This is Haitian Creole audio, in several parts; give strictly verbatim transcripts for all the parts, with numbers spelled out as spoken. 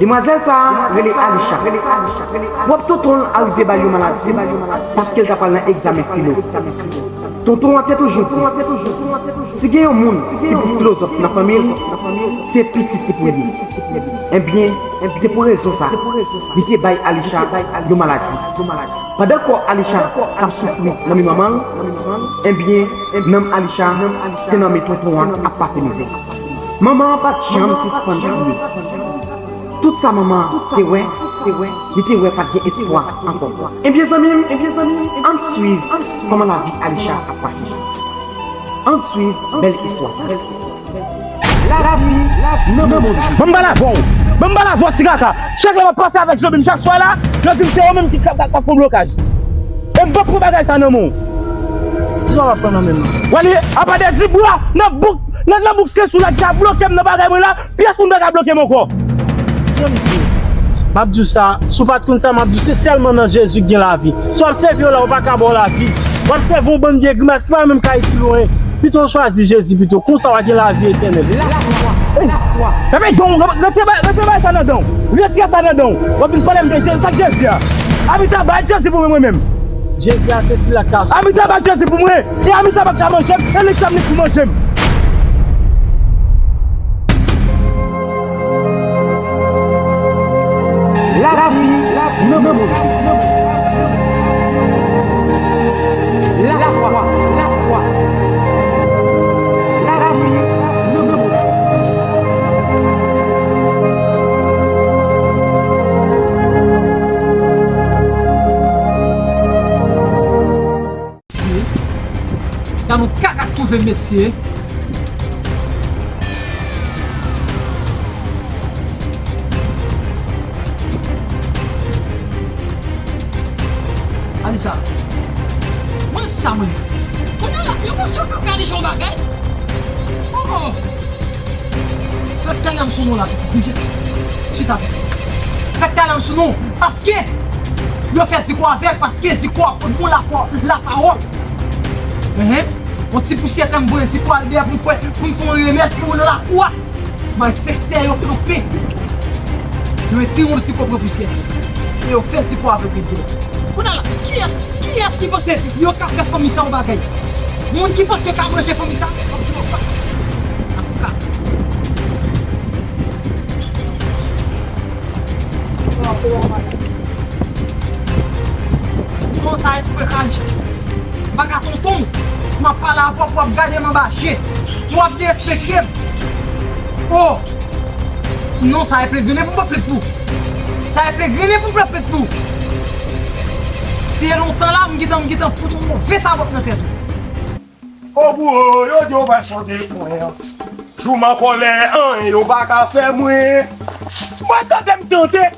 Demwazèl sa a rele Alisha. Pwòp tonton l arive ba l yon maladi paske l t ap al nan egzamen filo. Tonton an te toujou di, si gen yon moun ki pou filozòf nan fanmi l, se pitit li pou l ye. Ebyen, se pou rezon sa, li te bay Alisha yon maladi. Pandan kò Alisha t ap soufri nan men manman l, ebyen, nanm Alisha te nan men tonton an ap pase mizè. Manman an pa t janm sispann kriye. Tout sa manman an te wè, li te wè pa t gen espwa ankò. Ebyen zanmi m, ann swiv kòman lavi Alisha ap pase. Ann swiv bèl istwa sa. Lavi nan Bondye. Ban m pale avè w. Ban m pale avè w, ti kaka. Chak lè m ap pase avèk Jobim chak swa la, yo di m se yo menm ki k ap, k ap fè blokaj. E m p ap pran bagay sa nan men w. Kisa w ap pran nan men m nan? W ale apa de dibwa nan bouk, nan, nan bouk se sou la ki ka bloke m nan bagay mwen la. Pyès moun pa ka bloke m ankò. M ap di w sa, si w pa t konn sa, m ap di w se sèlman nan Jezi k gen lavi. Si w ap sèvi yo la, yo pa ka ba w lavi. W ap sèvi yon bann vye grimas ki pa menm ka itil ou anyen. Pito w chwazi Jezi pito, konsa w a gen lavi etènèl. Lafwa, lafwa. Epi don, retire bay, retire bay sa nan don. Retire sa nan don. W ap vin pale m de Jezi, sa k Jezi a? Anmita bay Jezi pou mwen, mwen menm. Jezi a se sila k ka sove. Anmita bay Jezi pou mwen. E anmita pa ka manje m, e li k ap ni pou manje m. Lavi nan Bondye. Lafwa, lafwa. Lavi nan Bondye. Mesye. Gad yon kaka k twouve mesye. Alisha. Mwen di sa mwen. Kounye a la, yo panse yo ka fè Alisha yon bagay. Oh, oh. Fèk talè m sou nou la, pitit. Chita, pitit. Fèk talè m sou nou. Paske yo fè ziko avè l, paske ziko a pot bon lapawòl. Enhen. Yon ti pousyè tan m voye ziko al dèyè pou m fè, pou m fè yon remèd pou ou nan lakou a. Malfektè yo kanpe. Yo entèwonp ziko pran pousyè. E yo fè ziko avèg ret dèyè. Kounye a la, kiyès, kiyès ki panse yo ka fè fanmi sa yon bagay? Moun ki panse yo ka manje fanmi sa, antouka. Kòman sa espre Khadija? M pa ka tonton w. M ap pale avè w pou w ap gade m anba je. Pou w ap derespekte m. Oh! Non, sa e ple grennen pou m pran plent pou w. Sa e ple grennen pou m pran plent pou w. Si e lontan la, m gentan, m gentan fout yon move tabòt nan tèt ou. O bouwo, yo di w pral chante pou mwen. Jou m an kòlè, anyen yo pa ka fè mwen. Mwen tande m tande.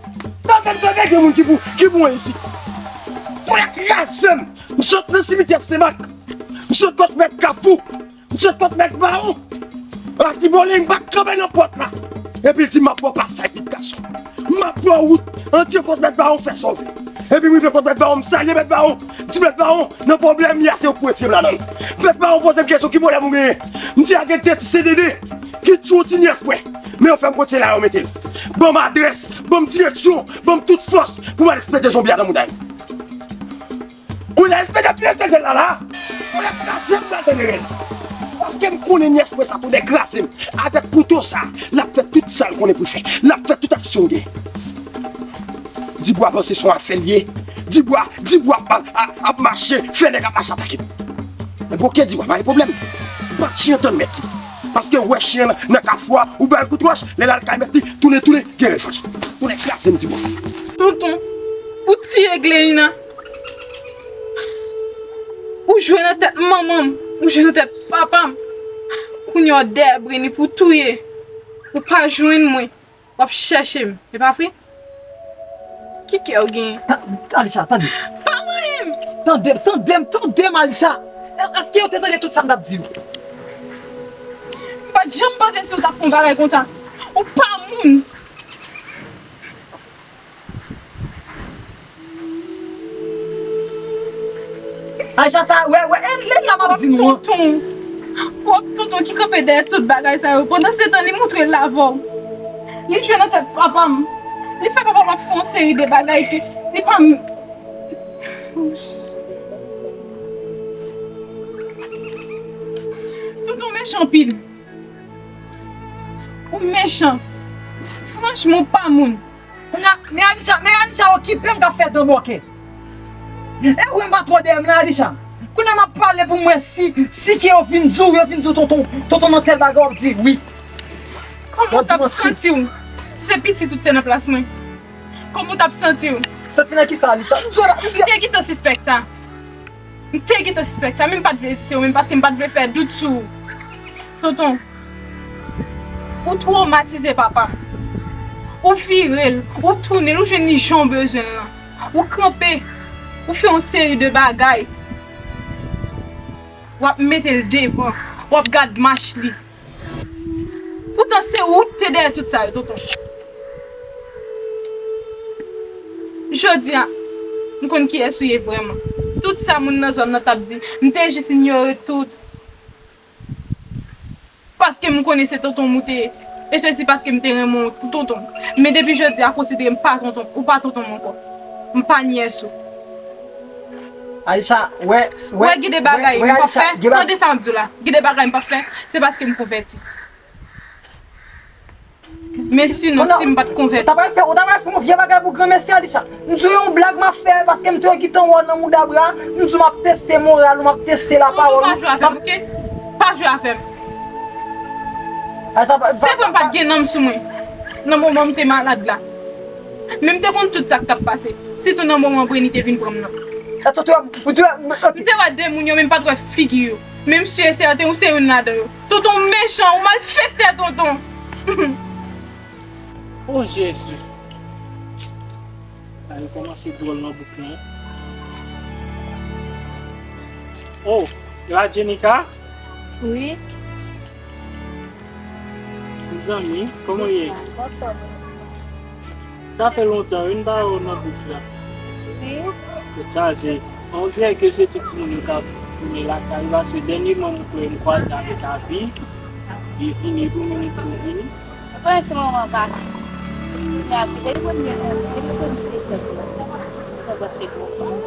Tande m tande gen moun ki pou, ki pou mwen isit. Pou yo kraze m. M sot nan simityè Senmak. M sot kot mèt Kafou. M sot kot mèt Bawon. Atibolin m pa t kanpe nan pòt la. Epi l di m ap ba w pasaj pitit gason. M ap ba w wout. Antre kot mèt Bawon fè sa w vle. Epi m rive kot mèt Bawon, m salye mèt Bawon. M di mèt Bawon, nan pwoblèm m ye a se ou k pou retire m ladan l. Mèt Bawon poze m kesyon ki pwoblèm ou genyen. M di a gen de ti C D D ki tchou ti nyès mwen. Men yo fè m retire la yo mete l. Ban m adrès, ban m direksyon, ban m tout fòs pou m al espete zonbi a nan moutay. Kounye a espete ap vin espete l la la. Kounye a kraze m pral tann rèl. Paske m konnen nyès mwen sa kounye kraze m. Avèk kouto sa, l ap fè tout sa l konnen pou l fè. L ap fè tout aksyon l gen. Dibwa panse se yon afè l ye. Dibwa, Dibwa ap, ap, ap mache, fè nèg ap mache atake m. Ebyen oke, Dibwa pa gen pwoblèm. Bat chen tann mèt li. Paske ou wè chen an nan kafou a, ou ba l kout wòch, lè l al kay mèt li, tounen, tounen, gen revanj. Kounye a kraze m, Dibwa. Tonton, ou tiye Gleina. Ou jwe nan tèt manman m, ou jwe nan tèt papa m. Kounye a w dèyè Brini pou touye. Ou pa jwenn mwen, w ap chèche m, e pa vre? Ki kè w genyen? Ta-, Alisha, tande. Pa manyen m! Tande, tande m, tande m, Alisha! Èske yo te tande tout sa m t ap di yo? M pa t janm panse si w t ap fè yon bagay konsa. Ou pa moun! Ajan sa, wè, wè, e, lè la m ap di nou an. Wòp tonton, wòp tonton ki kanpe dèyè tout bagay sa yo. Pandan se tan, li montre l avè w. Li jwe nan tèt papa m. Li fè papa m ap fè yon seri de bagay ke li pa m. Tonton mechan anpil. Ou mechan. Franchman, ou pa moun. Kounye a, men Alisha, men Alisha okipe m k ap fè danbòkè. E wè m pa twò dèyè m nan, Alisha. Kounye a m ap pale pou m wè si, si ke yo vin di w, yo vin di w tonton, tonton nan tèl bagay, w ap di wi. Kòman w t ap santi w si se pitit ou t te nan plas mwen? Kòman w t ap santi w? Santi nan kisa, Alisha? M di w la, m di... M te gentan sispèk sa. M te gentan sispèk sa, men m pa t vle di se ou menm, paske m pa t vle fè dout sou ou. Tonton, ou twomatize papa. Ou vire l, ou tounen l, ou jwenn li jan w bezwen l lan. Ou kanpe, ou fè yon seri de bagay. W ap mete l devan, w ap gad mach li. Poutan se ou ki te dèyè tout sa yo, tonton. Jodi a, m konn kiyès ou ye vrèman. Tout sa moun nan zòn nan t ap di, m te jis inyore tout. Paske m konnen se tonton m ou te ye. E se si paske m te renmen w pou tonton m. Men depi jodi a, konsidere m pa tonton, ou pa tonton m ankò. M pa nyès ou. Alisha, wè, wè, wè, gen de bagay m p ap fè. Tande sa m ap di w la. Gen de bagay m p ap fè, se paske m konvèti. Men sinon, si m pa t konvèti. Ou ta pral fè, ou ta pral fè yon vye bagay pou granmesi, Alisha. M di w yon blag m ap fè, paske m te gentan wè w nan mouda bra, m di w m ap teste moral ou, m ap teste lapawòl ou. Tonton, pa jwe avè m, oke? Pa jwe avè m. Alisha, pa, se vre m pa t gen nanm sou mwen nan moman m te malad la. Men m te konn tout sa k t ap pase, sitou nan moman Brenny te vin pran m nan. Èske w te wè, ou te wè, m te wè de moun yo, men m pa t wè figi yo. Men m si e sèten ou se youn ladan yo. Tonton mechan, ou malfektè, tonton. O Jezi. Sa rekòmanse dwòl nan bouk lan. O, la Jenika? Wi. Mezanmi, kòman w ye? Sa fè lontan wi m pa wè w nan bouk la. Wi. Tèt chaje. On dirè ke se tout timoun yo k ap tounen lakay yo, paske dènyèman m kwè m kwaze avèk Abi, li vini pou mwen, li tou vini. Ou konnen se manman vakansi. Ti gason, depi premye janvye, depi premye desanm la, mwen panse ke w kontan.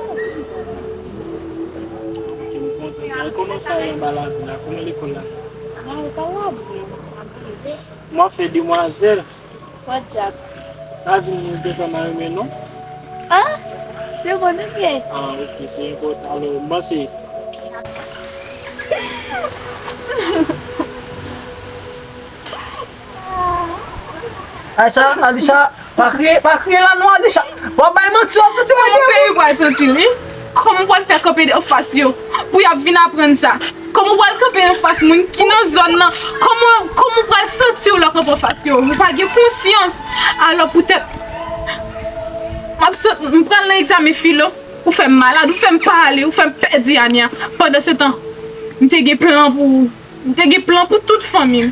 Ok, m kontan. Sa, kòman sa ye anba lavi la? Kòman lekòl la? Non, lekòl la byen. Ap byen. Kòman w ap fè demwazèl? Podyab. Pa di m ou gentan marye, non? Ah, se bon nou ye. Ah, ok, se enpòtan. Alò, m panse. Alisha, Alisha, pa kriye, pa kriye la non, Alisha. W ap bay manti, w ap santi w al... Kòman peyi w pral santi l, wi? Kòman w pral fè kanpe anfas yo pou y ap vin aprann sa? Kòman w pral kanpe anfas moun ki nan zòn nan? Kòman, kòman w pral santi w lè w kanpe anfas yo? Ou pa gen konsyans. Alò poutèt m ap sot, m pral nan egzamen filo, ou fè m malad, ou fè m pa ale, ou fè m pèdi ane a. Pandansetan, m te gen plan pou ou. M te gen plan pou tout fanmi m.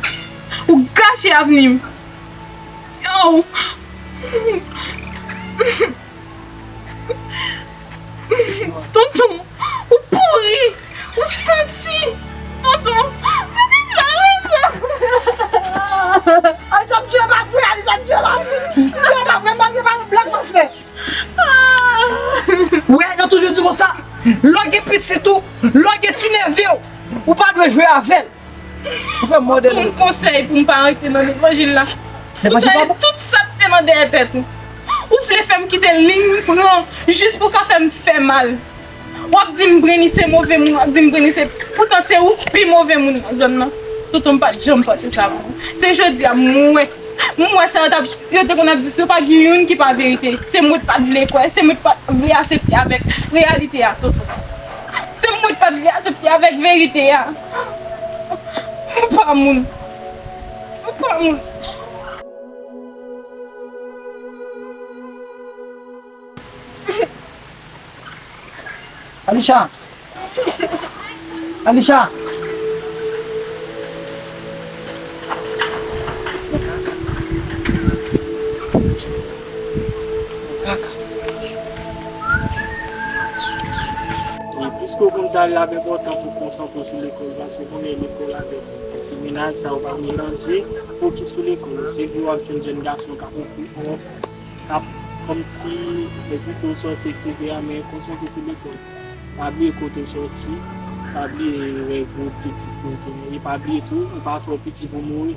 Ou gache avni m. Yow! Tonton, ou pouri! Ou santi! Tonton, poukisa w fè sa? Alisha, m tchwe pa vre, Alisha, m tchwe pa vre. M tchwe pa vre, m pa vle pa yon blag m ap fè. Ou wè, yo toujou di konsa, lè w gen pitit ou, lè w gen ti neve w, ou pa dwe jwe avè l. Ou fè m mòde l. Pou m konsèy pou m pa rete nan levanjil la. Ou tande tout sa k te nan dèyè tèt ou. Ou vle fè m kite liy m pran jis pou w ka fè m fè mal. W ap di m Brenny se move moun, w ap di m Brenny se, poutan se ou k pi move moun nan zòn nan. Tonton, m pa t janm panse sa pou ou. Se jodi a m wè. M wè sa yo t ap, yo te konn ap di, si yo pa gen youn ki pa verite, se mwen k pa t vle kwè, se mwen k pa t vle aksepte avèk reyalite a, Toto. Se mwen k pa t vle aksepte avèk verite a. Ou pa moun. Ou pa moun. Alisha! Alisha! Kaka. Wi, piske w konn sa, l ap enpòtan pou w konsantre w sou lekòl, paske w konnen lekòl avèk ti mennaj sa yo pa melanje, fokis sou lekòl. Se vre w ap jwenn jèn gason k ap ofri, ofri. Ap kòmsi, e pito w sòti, etsetera, men konsantre sou lekòl. Pa bliye kote w sòti, pa bliye rèv ou, objektif ke w genyen. E pa bliye tou, ou pa twò piti pou mouri.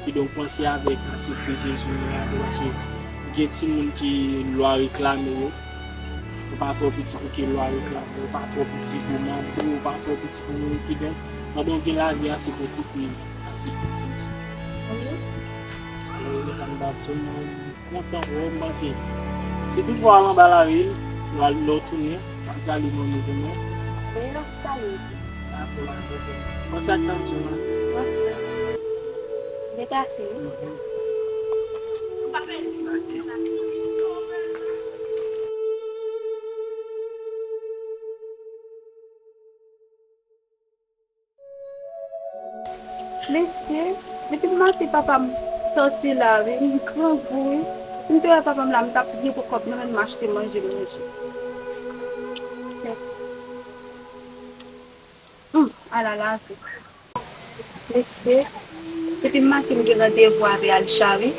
Kidonk, panse avèk aksepte Jezi nan lavi w, paske gen timoun ke lwa reklame yo. Ou pa twò piti pou ke lwa reklame yo, ou pa twò piti pou manbo, ou pa twò piti pou mouri. Kidonk, pandan w gen lavi a, se pwofite aksepte Jezi. Amèn. Alò, mezanmi, m pa t sèlman kontan wè w, m panse. Si toutfwa w al anba lari, w al lè w tounen, w al salye manmi pou mwen. Wi, m ap salye tou. Dakò, dakò. Panse ak sa m di w la. Ok. Detase wi. Mhm. Mesye, depi maten papa m sòti la, wi, m grangou, wi. Si m te wè papa m la, m t ap gen pou kòb nan men m achte manje, manje. Hum, ala lavi. Mesye, depi maten m gen randevou avè Alisha, wi.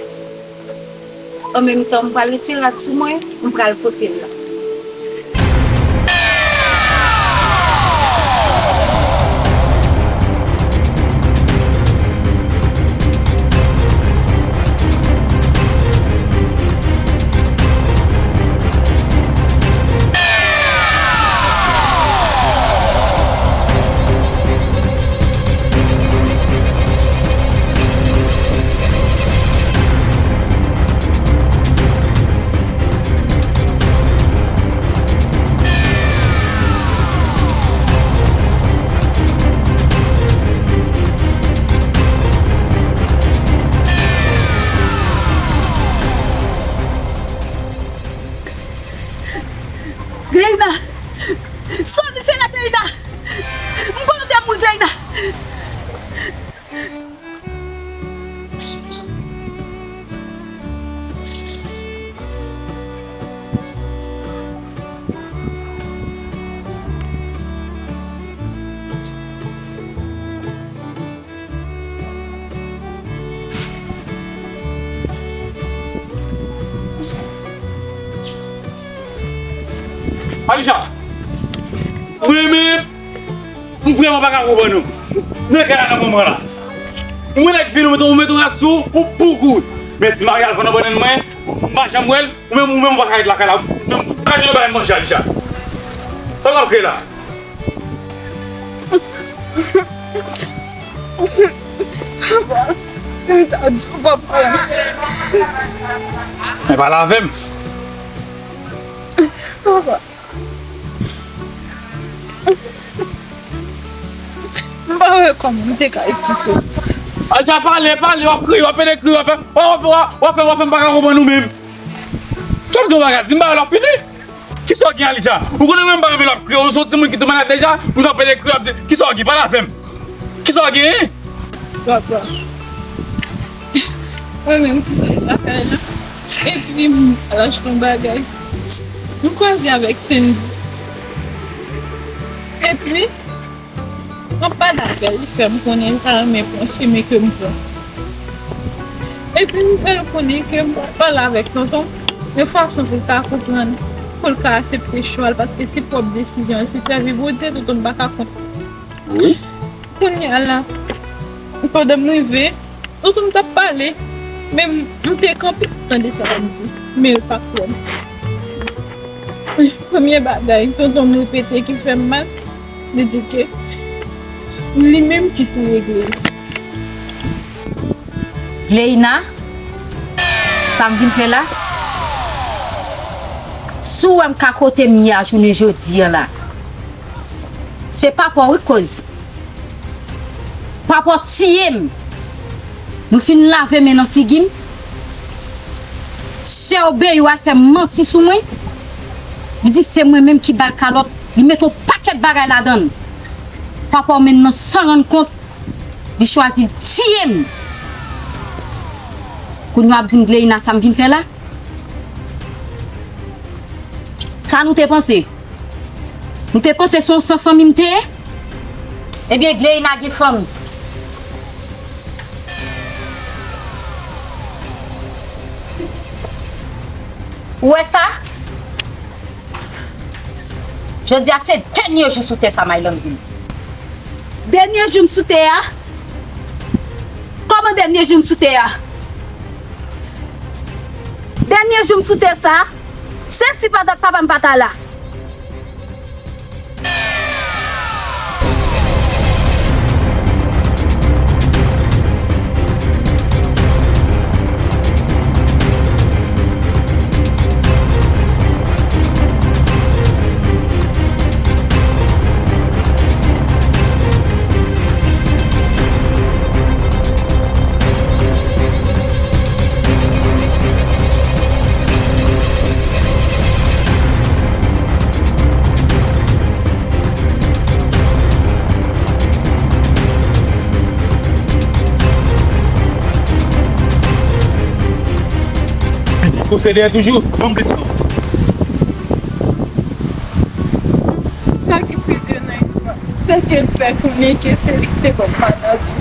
An menm tan, m pral retire rad sou mwen, m pral pote l la. Gleina! Sòti fè la, Gleina! M konnen w te mouri, Gleina! Alisha! Mwen menm, m vrèman pa ka konprann ou. Nan kay la nan moman la. Ou wè nèg vin, ou mete, ou mete yon ras sou ou, ou boug ou. Men ti Maryal vann nan bannann mwen, m pa janm wè l. Ou menm, ou menm, ou pa ka ret lakay la. Ou menm, ou pa ka jwenn bagay manje, Alisha. Sa w ap kreye la? Papa, si m ta di w, w p ap kwè m. Men pale avè m. Papa. M pa wè kòman m te ka esplike w sa. Alisha, pale, pale, w ap kriye, w ap pede kriye, w ap fè, w ap fè, w ap fè, w ap fè m pa ka konprann ou menm. Sa w ap di yon bagay, di m bagay la, w ap fini. Kisa w gen, Alisha? Ou konnen mwen m pa renmen lè w ap kriye, ou se yon timoun ki tou malad deja, ou t ap pede kriye, w ap di, kisa w gen? Pale avè m. Kisa w gen? Papa. Mwen menm ki sot lakay la. Epi m al achte yon bagay. M kwaze avèk Sendy. Epi, m ap pale avè l, li fè m konnen l ta renmen pran chemen ke m pran. Epi m fè l konnen ke m pral pale avèk tonton m, yon fason pou l ka konprann, pou l ka aksepte chwa l, paske se pwòp desizyon l, se sèvi Bondye, tonton m pa ka kont. Wi. Kounye a la, pandan m rive, tonton m t ap pale, men m, m te kanpe ap tande sa l ap di, men l pa kwè m. Premye bagay tonton m repete ki fè m mal, li di ke li menm ki touye Gleina. Gleina, sa m vin fè la? Si w wè m ka kote m ye a jounen jodi a la, se papa w wi k koz. Papa w tiye m. Nou fin lave men nan figi m. Sè w Beyou al fè manti sou mwen. Li di se mwen menm ki ba l kalòt. Li mete yon pakèt bagay ladan l. Papa w menm nan san rann kont, li chwazi tiye m. Kounye a w ap di m Gleina sa m vin fè la? Sa nou te panse? Nou te panse se yon san fanmi m te ye? Ebyen, Gleina gen fanmi. Ou wè sa? Jodi a se dènye jou sou tè sa, Maylande di m. Dènye jou m sou tè a? Kòman dènye jou m sou tè a? Dènye jou m sou tè sa, se si papa, papa m pa ta la. Kote dèyè toujou, ban m desann. Sa ki pi di nan istwa, se ke l fè konnen ke se li ki te ban m maladi.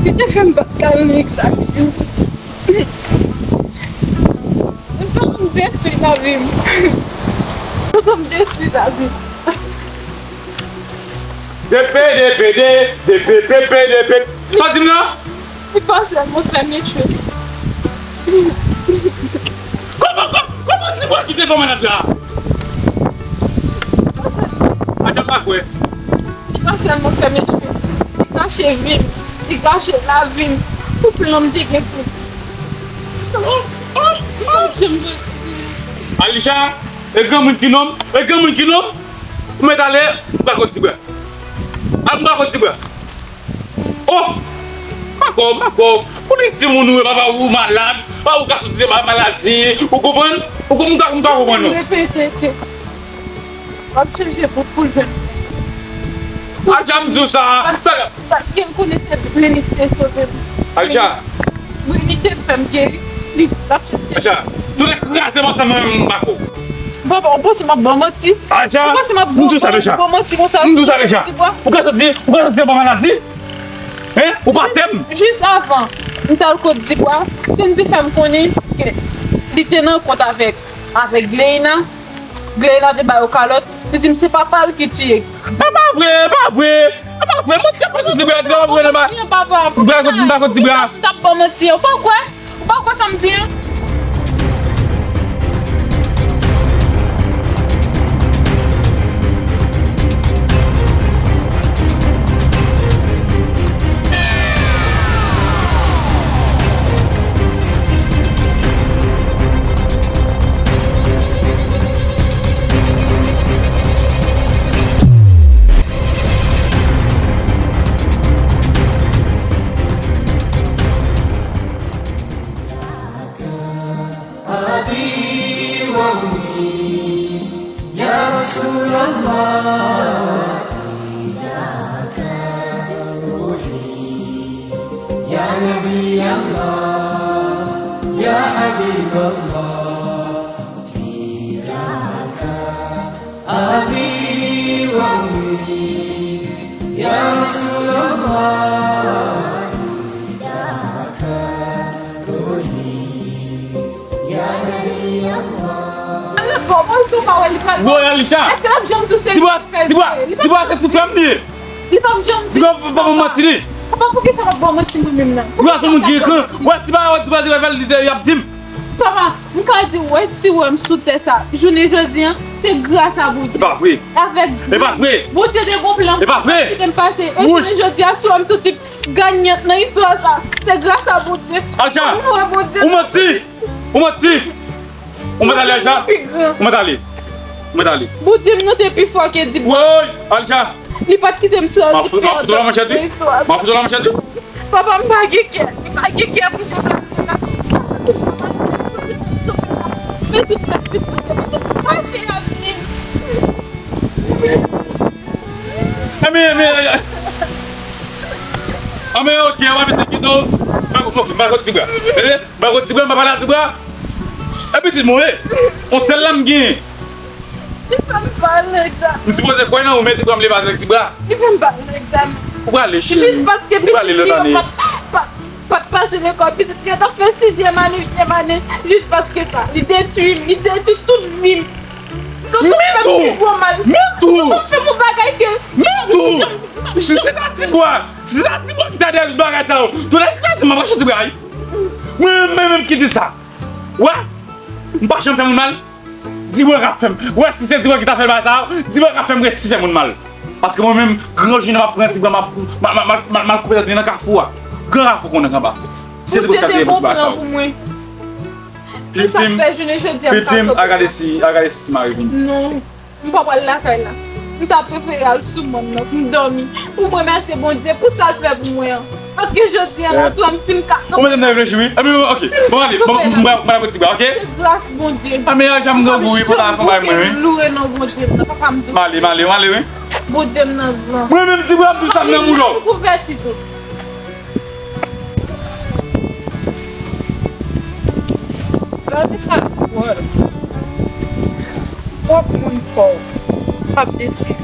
Li te fè m pa t ka al nan egzamen yo. Tonton m detwi lavi m. Tonton m detwi lavi m. Depe, depe, de, depe, pepe, depe. Sa w di m nan? Li pa sèlman fè m echwe. Kòman, kòman, kòman Dibwa ki te fè w maladi a? Ajan m pa kwè. Li pa sèlman fè m echwe. Li gache vi m. Li gache lavi m. Pou plan m te gen pou. Alisha, e granmoun ki nonm, e granmoun ki nonm. Ou mèt ale, ou pral kot Dibwa. Al, ou pral kot Dibwa. Oh! Makò, makò. Konnen timoun ou e papa ou malad, pa ou ka soti se pa maladi, ou konprann? Ou konprann, m ka, m ka konprann ou. Repete ke w ap chanje bout pou l jwenn. Aja m di w sa. Paske, paske m konnen se li ki te sove m. Alisha. Wi, li te fè m geri. Li t ap chanje. Alisha, tout lè kraze m ansanm mwen menm, Makò. Papa, ou panse m ap ba w manti? Aja, ou panse m ap ba w manti? M di w sa deja. M di w sa deja. Ou ka soti, ou ka soti se pa maladi? Hein? Ou pa tè m? Jis avan m t al kot Dibwa, Sendy fè m konnen ke li te nan kont avèk, avèk Gleina. Gleina te ba yo kalòt. Li di m se papa l ki tiye. E pa vre, e pa vre. E pa vre. Mwen ti ap pase Dibwa, Dibwa pa vre nan ba. Papa, m pa kot, m pa kot Dibwa. M t ap ba w manti. Ou pa kwè? Ou pa kwè sa m di an? أبي وأمي، يا رسول الله، فداك روحي، يا نبي الله، يا حبيب الله، فداك أبي وأمي، يا رسول الله، فداك روحي، يا نبي الله. Woy, Alisha! Èske l ap janm di w se li ki fè l? Dibwa, Dibwa, se ti frè m li ye. Li p ap janm di. Dibwa pa ban m manti li. Papa, poukisa m ap ba w manti mwen menm nan? Dibwa se moun ki ekri. Wè, si pa wè Dibwa, Dibwa fè l, li te, y ap di m. Papa, m ka di w, wè, si w wè m sou tè sa, jounen jodi a, se gras a Bondye. E pa vre. Avèk Bondye te gon plan pou m kite m pase. E jounen jodi a, si w wè m soti ganyant nan istwa sa, se gras a Bondye. Aja, ou manti. Ou manti. Ou mèt ale, Aja. Ou mèt ale. Ou mèt ale. Bondye m nan te pi fò ke Dibwa. Woy, Aja. Li pa t kite m soti pèdan nan istwa sa. M ap fout ou la manchèt, wi. M ap fout ou la manchèt, wi. Papa m pa gen kè. Li pa gen kè pou te pèdan la. Men tout mèt li pou fache avni. Anben, anben, anben, ok, w ap eseye kite w. M pa, ok, m pa konn Dibwa. Tande? M pa konn Dibwa, m pa pale a Dibwa. E pitit mwen, wi. On sèl la m genyen. Li fè m pale egzak. M sipoze kwè nan ou, men Dibwa m leve avèk Dibwa. Li fè m pale egzak. Ou prale, cheri. Jis paske pitit li yo pa, pa, pa t pase lekòl, pitit mwen t ap fè sizyèm ane, uityèm ane, jis paske sa. Li detwi m, li detwi tout vi m. Tonton fè m pi gwo mal. Tonton fè m yon bagay ke m pa janm. Si se ta Tibwa, si se ta Tibwa ki ta dèyè tout bagay sa yo, tonton kraze m ap rache ti bra wi. Mwen menm, mwen menm ki di sa. Wè? M pa janm fè moun mal. Dibwa k ap fè m. Wè, si se Dibwa ki ta fè bagay sa yo, Dibwa k ap fè m resi fè moun mal. Paske mwen menm, gran jounen m ap pran Dibwa, m ap, m ap, m ap, m ap, m ap koupe tèt li nan kafou a. Gran kafou konnen anba. Se Dibwa ki ta fè tout bagay sa yo. Pitit fi m, pitit fi m, al gade si, al gade si Ti Mari vini. Non. M pa pral lakay la. M ta prefere al sou mòn nan pou m dòmi, pou m remèsye Bondye pou sa l fè pou mwen an. Paske jodi a la, sou m, si m ka kanpe. Ou mete m nan reflechi, wi. Epi, ok. Bon, ale. Bon, m pral, m pral pran ti bwa, ok? Se gras Bondye. A, men a janm grangou, wi, pou ta fè bay mwen, wi. Loure non Bondye m nan, papa m tou. M ale, m ale, m ale, wi. Bondye m nan gran. Mwen menm, ti bwa, m tou sa m nan moulo. Konvèti tou. Gade sa twòl. Twòp moun fò. P ap detwi.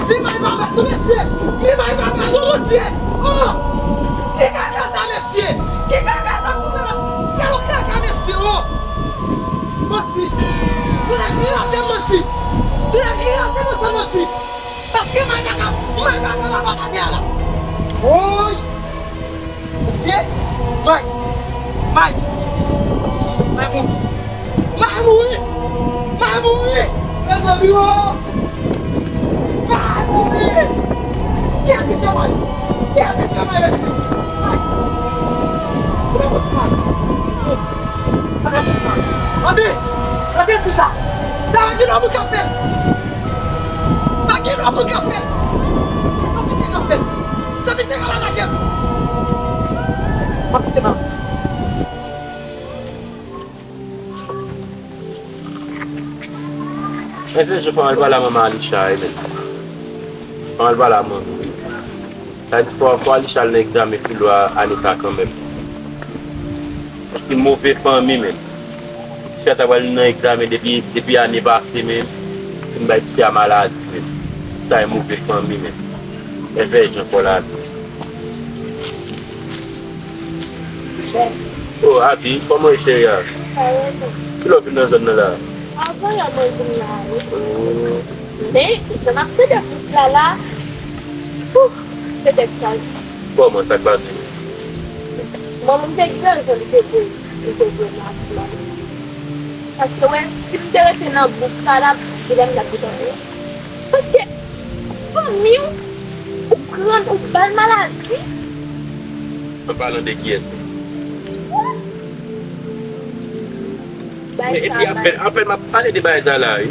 Li bay baba tou, mesye! Li bay baba tou, Bondye! Oh! Ki kaka sa, mesye? Ki kaka sa, kouman? Gade yon kaka, mesye, oh! Manti! Tou nèg ki rase manti! Tou nèg ki rase manti! Paske may pa ka, may pa ka, may pa ka atè a la. Woy! Mesye! May! May! May mouri! May mouri! May mouri! Mezanmi, oh! May mouri! Ki a te fè may? Ki a te fè may, mesye? May! Ki a te fè may? Tande! Tande di sa! Sa vle di lòm ou ka fè l! Pa gen lòm ou ka fè l! Se sa piti ka fè l! Se piti ka atake l! Pa kite m. Men se jan fò al pale a manman Alisha, wi, men. Fò al pale a manmi, wi. Sa di fò, fò Alisha al nan egzamen filo a ane sa kanmenm. Paske move fanmi menm. Tifi a ta pral nan egzamen depi, depi ane pase menm. Fin bay tifi a maladi menm. Sa e move fanmi menm. Evè jan fò la. Oh, Abi, kòman w ye cheri a? Kilè w vin nan zòn nan la? Avan yè mwen vin la, wi. Oh. Men, jan m ap tande bout la la, ouh, se tèt chaje. Kòman, sa k pase? Manman m te gen rezon, li te vle, li te vle m ap la. Paske, wè, si m te rete nan bouk sa la, se lè m t ap gen tande. Paske, fanmi w, ou pran, ou ba l maladi. An palan de kiyès menm? Men epi apèn, apèn m ap pale de bagay sa la, wi.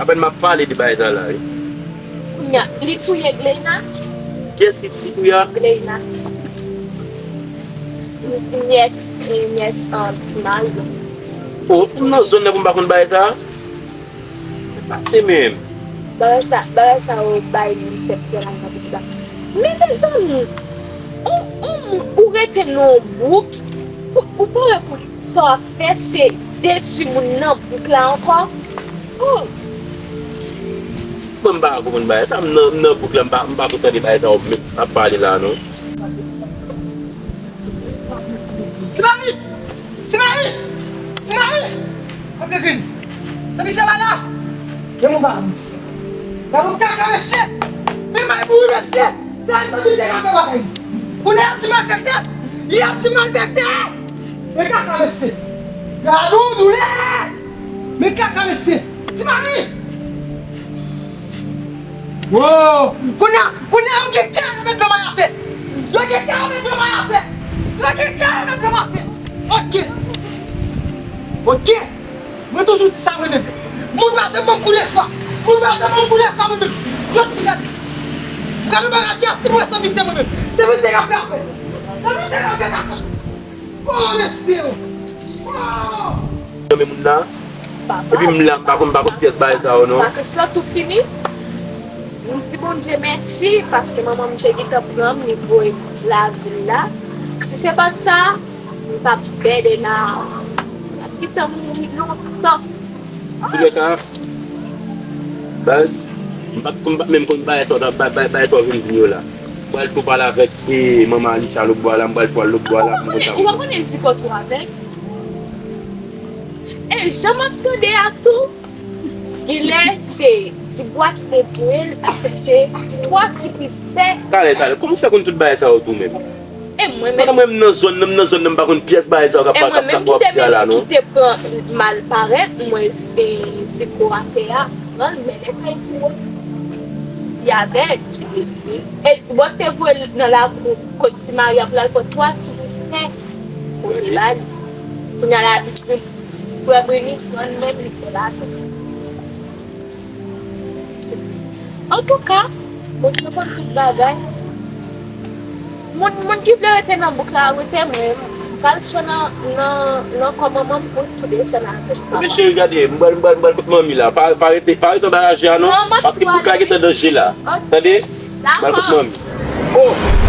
Apèn m ap pale de bagay sa la, wi. Kounye a, li touye Gleina. Kiyès ki, ki touye a? Gleina. Nyès, e, nyès, um, Ti Mari. Oh, m nan zòn nan pou m pa konn bagay sa a? Sa pase menm? Bagay sa, bagay sa yo bay moun tèt fè lajan pou sa. Men mezanmi, on, on moun ou rete nan yon bouk, ou, ou pa wè pou sa w ap fè se detwi moun nan bouk la ankò? Oh! Mwen m pa konprann bagay sa, m nan, m nan bouk la, m pa, m pa konn tande bagay sa yo menm ap pale la non. Ti Mari! Ti Mari! Ti Mari! Kote vin? Se misye la la! Gen moun pa misye. Gen moun kaka mesye! Men may mouri mesye! Se a misye ka fè bagay. Kounye a y ap di malfektè! Y ap di malfektè! Men kaka mesye! Gade yon doulè! Men kaka mesye! Ti Mari! Wow! Kounye a, kounye a, yo gen kè yo met dlo may atè. Yo gen kè yo met dlo may atè. Yo gen kè yo met dlo may atè. Ok. Ok. Mwen toujou di sa mwen menm. Moun pa janm ban m koulèv sa. Moun pa janm ban m koulèv sa mwen menm. Jodi a, gade yon bagay ki a si mwen san pitye mwen menm. Se pitye k ap fè apèl. Se pitye k ap fè kaka. Oh, mesye! Oh, Nonmen moun nan. Epi m la, m pa konn, m pa konn pyès bagay sa yo non. Vakans lan tou fini. M di Bondye mèsi paske manman m te gentan pran m, li voye m lavil la. Si se pa t sa, m t ap bède la. M t ap gentan mouri lontan. Toulèka, baz, m pa t, m pa t menm konn bagay sa w t ap, bagay, bagay sa w vin di m yo la. M pral tou pale avèk, e, manman Alisha lòt bò a la, m pral tou al lòt bò a la pou m konn sa. Ou pa konnen, ou pa konnen Ziko tou avèk? E jan m ap tande a tou, genlè se Dibwa ki te voye l al chèche twa ti pistè. Talè, talè, kòman w fè konn tout bagay sa yo tou menm? E mwen menm. Pandan mwen m nan zòn nan, m nan zòn nan, m pa konn pyès bagay sa yo k ap, k ap, k ap, k ap di a la non. E mwen menm ki te, ki te pran mal parèt, mwen, e, Ziko atè a, pran l mennen kay Dibwa. Li avèg. E Dibwa te voye l nan lakou kot Ti Maria pou l al pran twa ti pistè. Pou li ba li. Kounye a la, li, li, frè Brini pran l menm, li fè l avè l. Antouka, Bondye konn tout bagay. Moun, moun ki vle rete nan bouk la, rete, mwen, m pral cho nan, nan, nan kò manman m pou l tou desann avè m, papa. Epi cheri, gade, m pral, m pral, m pral kot manmi la. Pa, pa rete, pa rete anba raje a non, paske bouk la gentan danje la. Tande? Dakò. M pral kot manmi. Oh!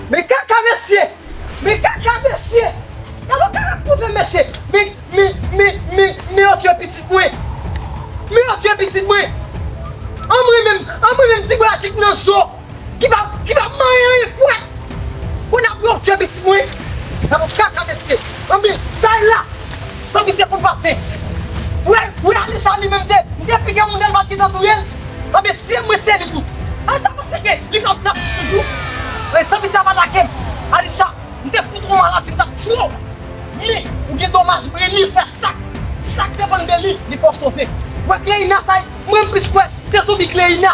Men kaka mesye! Men kaka mesye! Gade yon kaka k twouve mesye! Men, men, men, men, men yo tchwe pitit mwen! Men yo tchwe pitit mwen! An mwen menm, an mwen menm ti bwa jik nan zo! Ki pa, ki pa manyen anyen fwèt. Kounye a pou yo tchwe pitit mwen. Nan yon kaka mesye. Anben, sa e la. San pitye pou l pase. Ou wè, ou wè Alisha li menm te, m te pike moun nan l pa t gentan touye l. Anben, si mwen se li tou. Al ta panse ke li t ap la toujou. Men san pitye ap atake m. Alisha, m te fout ou maladi, m t ap tchwe w. Men, ou gen domaj, Brini fè sa k, sa k depann de li, li fè w sove. Ou wè Kleina sa, mwen m plis kwè se zonbi Kleina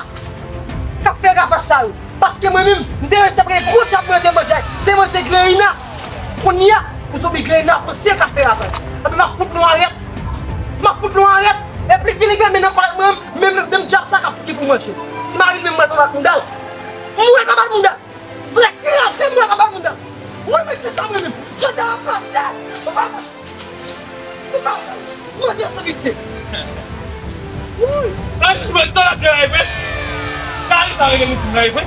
k ap fè ravaj sa yo. Paske mwen menm, m te rete pre gwo djab mwen te manje, te manje Gleina. Kounye a, pou zonbi Gleina panse k ap fè ravaj. Epi m ap fout nou arèt. M ap fout nou arèt. E plis vini grenmen nan kòlèt mwen, menm, menm djab sa k ap ki pou manje. Ti mari m menm mwen papa kounye a. Mwen papa kounye a. Vle kraze mwen papa kounye a. Wi, men ki sa mwen menm. Jodi a m ap pase. Mwen pa Ou pa fè manje san pitye. Sa di mwen nan lakay la vre. Sa di sa regle moun la vre.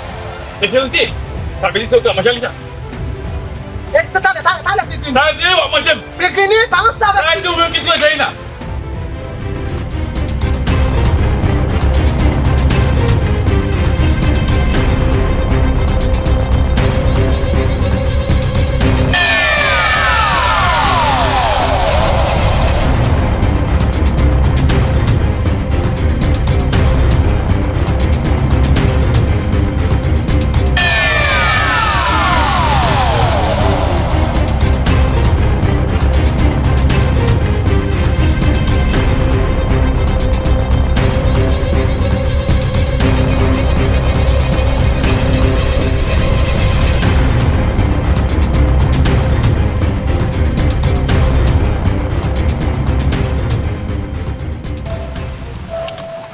E verite. Sa vle di se ou ki manje li sa. E talè, talè, talè, Pigrini. Sa di w ap manje m. Pigrini, pa ansanm avèk Sa di ou menm ki touye Gleina.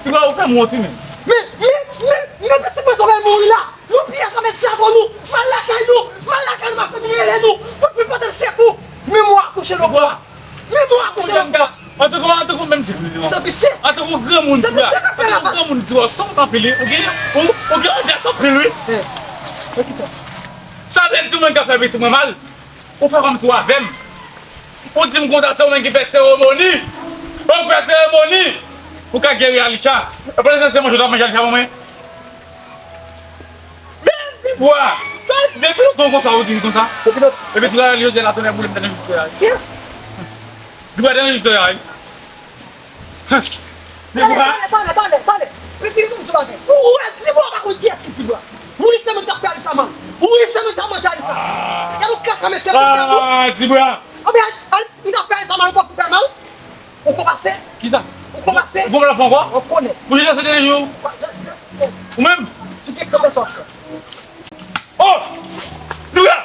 Ti bwa, ou fè m wont wi menm. Men, men, men, men, pitit mwen tonbe mouri la. Nou piye sa mèt sèvo nou. M al lakay nou. M al lakay nou, m ap fè nou rele nou. Pou nou vin pote m sekou. Men mwen akouche lòt bò. Men mwen akouche lòt bò. Antouka, antouka, menm ti bwa. San pitye. Antouka, granmoun ti bwa. San pitye k ap fè ravaj. Antouka, granmoun ti bwa. San w tanpil wi. Ou gen, ou, ou gen odè san pil wi. Eh. Sa vle di ou menm k ap fè pitit mwen mal? Ou fè kòmsi w avè m. Ou di m konsa se ou menm ki fè seremoni. Ou fè seremoni pou ka geri Alicha. E pandan se manje w t ap manje Alicha pou mwen. Men Dibwa, sa depi lontan konsa ou di konsa. Depi lontan. Epi tout a li yo se la tonnè boule m tande jis la. Yes. Dibwa tande jis la. Dibwa. Tande, tande, tande, tande. Ou wè Dibwa pa konn kiyès ki Dibwa. Wi, se mwen k ap fè Alicha mal. Wi, se mwen k ap manje Alicha. Gade yon kaka mesye pou fè mal. Ah, Dibwa. Anben, al, al, m t ap fè Alicha mal, ou pa pou fè mal. Ou konpase? Kisa? Ou konpase? Ou konpase ankò? Ou konnen. Ou jis se de jou. Ou menm? Ou gen kanpe sa w ap fè. Oh! Dibwa!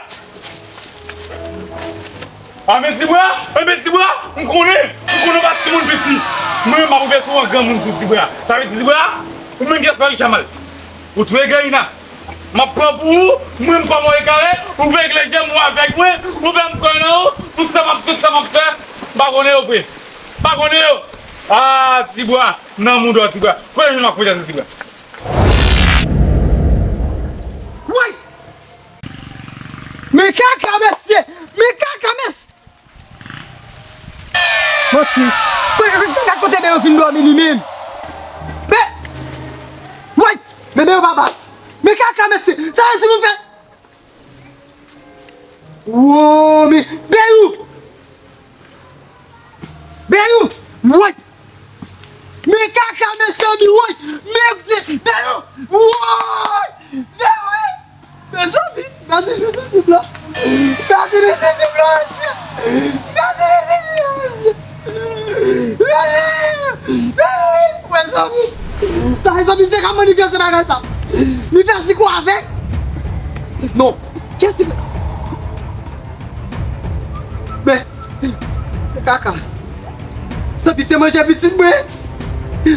A men Dibwa, a men Dibwa, m konnen, m konnen w pa timoun piti. Mwen menm m ap ouvè sou an granmoun tou Dibwa. Sa vle di Dibwa, ou menm ki ap fè Alicha mal. Ou touye Gaina. M ap pran pou ou, mwen m kòman e kare, ou fè eklèje m ou avèk mwen, ou fè m kwè nan ou, tout sa m ap, tout sa m ap fè, m pa konnen yo vre. M pa konnen yo. Ah, Dibwa, nan mouda w Dibwa. Kote jounal m ap fouye Dibwa? Woy! Men kaka mesye! Men kaka mesye! Manti. Gad kote Bebe fin dòmi li menm. Be! Woy! Bebe yo pa bat. Men kaka mesye! Sa vle di moun fè. Wo, men Beyou! Beyou! Woy! Men kaka, mezanmi, woy! Men Beyou! Woy! Beyou! Mezanmi, mèsi, mèsi, mèsi, mèsi, mèsi, mèsi, mèsi, mèsi. Mezanmi, se kòman li fè se bagay sa? Li fè zik ou avèk? Non. Kiyès ki fè? Men, kaka. Santi se manje pitit mwen.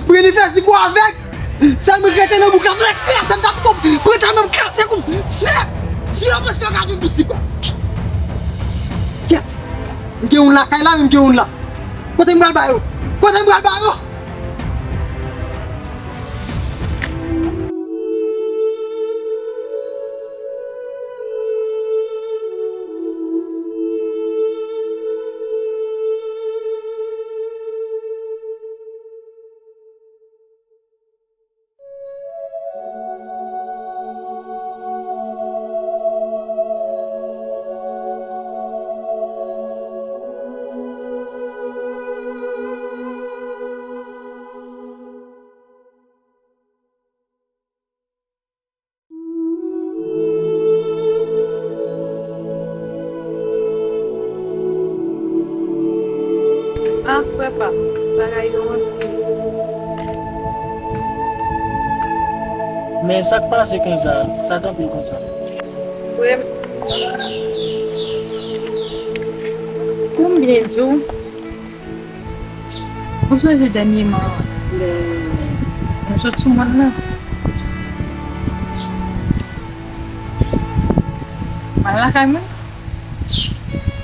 Mwen li fè zik ou avèk. Sèl mwen rete nan bouk la, mwen klase m t ap tonbe. Mwen ta menm klase kou m. Sèk. Si yo panse yo ka vin pou ti bwa. Kèt. M gen youn lakay la, men m gen youn la. Kote m pral ba yo? Kote m pral ba yo? Ah, frè pa m, bagay yo anpil. Men sa k pase konsa, sa k anpil konsa? Frè m, pou m byen di w, ou sonje dènyèman lè nou sot sou mòn nan? M al lakay mwen.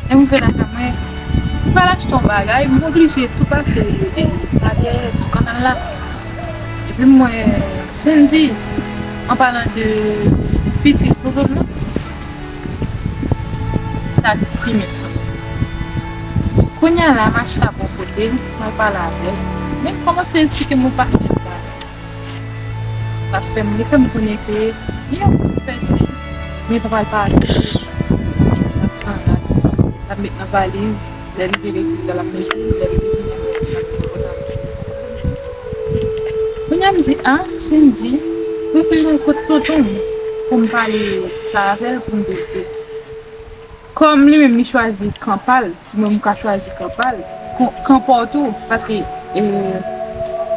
Lè m rive lakay mwen, m pral achte yon bagay, m oblije tou pase, e, travèse sou kanal la. Epi m wè Cindy, an palan de pitit Jojo m nan, sa ki pi mens lan. Kounye a la, m achte bò kote l, m al pale avè l. Men l kòmanse esplike m yon pakèt bagay. Sa fè m, li fè m konnen ke li yon moun fèti, men pa pral pale. L ap pran rad, l ap met nan valiz, lè li vin legliz la, l ap mete, lè li vin vini, l ap mete kòd la. Kounye a m di, a, Cindy, mwen vin nan kot tonton m pou m pale sa avè l, pou m di l ke kòm li menm li chwazi kan pa l, ou menm ou ka chwazi kan pa l, kan pa w tou, paske, e,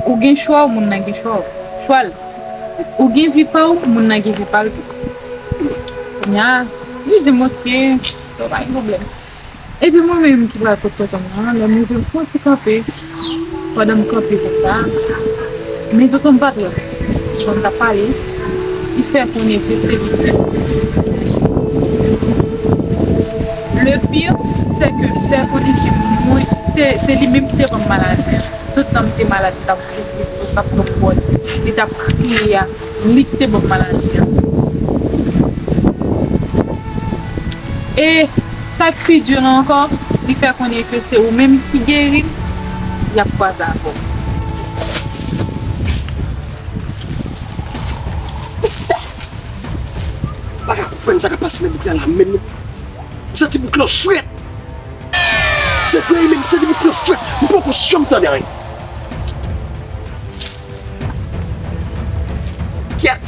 ou gen chwa w, moun nan gen chwa w, chwa l. Ou gen vi pa w, moun nan gen vi pa l tou. Kounye a, li di m, oke, so pa gen pwoblèm. Epi mwen menm ki pral kot tonton m nan, lè m rive m fè yon ti kanpe, pandan m kanpe konsa, men tonton m pa t wè m. Tonton m t ap pale, li fè konnen ke se li ki. Le pire, se ke li fè konnen ke mwen, se, se li menm ki te ban m maladi a. Tout tan m te malad, m t ap soufri, m t ap pran pòz, li t ap kriye a, li ki te ban m maladi a. E sa k pi di la ankò, li fè konnen ke se ou menm ki geri l, y ap kwaze avè w. Mesye, m pa ka konprann sa k ap pase nan bouk la la menm non. M santi bouk lan frèt. Se vre wi, men m santi bouk lan frèt. M poko janm tande anyen. Kèt!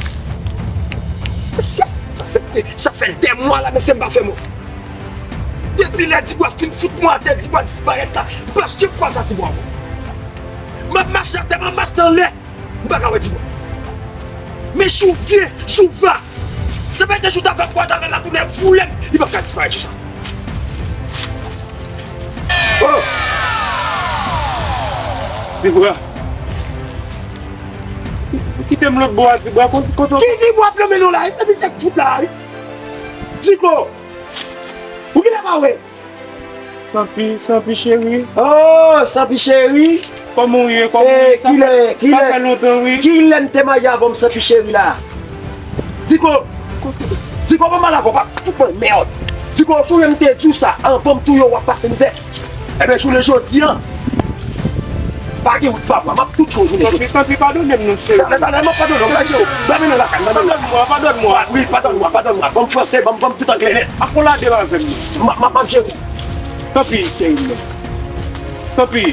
Mesye, sa fè, sa fè dè mwa la, mesye, m pa fè mò. Depi lè Dibwa fin fout mwen atè, Dibwa disparèt la, m pa janm kwaze a Dibwa ankò. M ap mache atè, m ap mache anlè, m pa ka wè Dibwa. Men jou vyen, jou va. Se pa de jou ta fè kwaze avè l la, kounye a boule m, li p ap ka disparèt jou sa. Oh! Dibwa. Ou kite m lòt bò a, Dibwa. Kote, kote... Ki Dibwa ap nonmen non la? E se misye k fout la, wi. Diko! Ou genlè pa wè? Sanpi, Sanpi cheri. Oh, Sanpi cheri. Kòman w ye? Kòman w ye? Sa fè, sa fè lontan, wi. Kilè n te marye avè w, Sanpi cheri la? Diko, Diko, ban m al avè w, pa fout mwen mèd. Diko, si w wè m te di w sa anvan m touye w, w ap pase mizè. Ebyen, jounen jodi a, pa gen wout pa bwa, m ap touye w jounen jodi. Sanpi, Sanpi, padone m non, cheri. Padone, padone, m ap padone w, m ap padone w. Ban m nan lakay, ban m nan lakay. Padone mwen, padone mwen. Wi, padone mwen, padone mwen. Ban m franse, ban m, ban m tout anglè nèt. Akolade avè m non. M ap, m ap, m ap jere. Sanpi, cheri m. Sanpi.